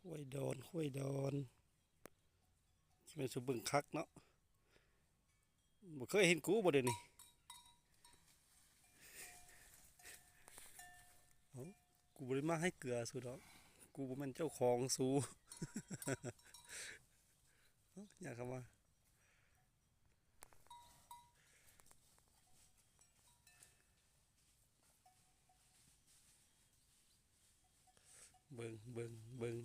ຄວາຍດອນ ຄວາຍດອນ ຊິແມ່ນສູ່ເບິ່ງຄັກເນາະ. ບໍ່ເຄີຍເຫັນກູບໍ່ດຽວນີ້. ເອົ້າ ກູບໍ່ໄດ້ມາໃຫ້ເກືອສູ່ດອກ. ກູບໍ່ແມ່ນເຈົ້າຂອງສູ່. ເອົ້າ ຍ່າງເຂົ້າມາ. ເບິ່ງ ເບິ່ງ ເບິ່ງ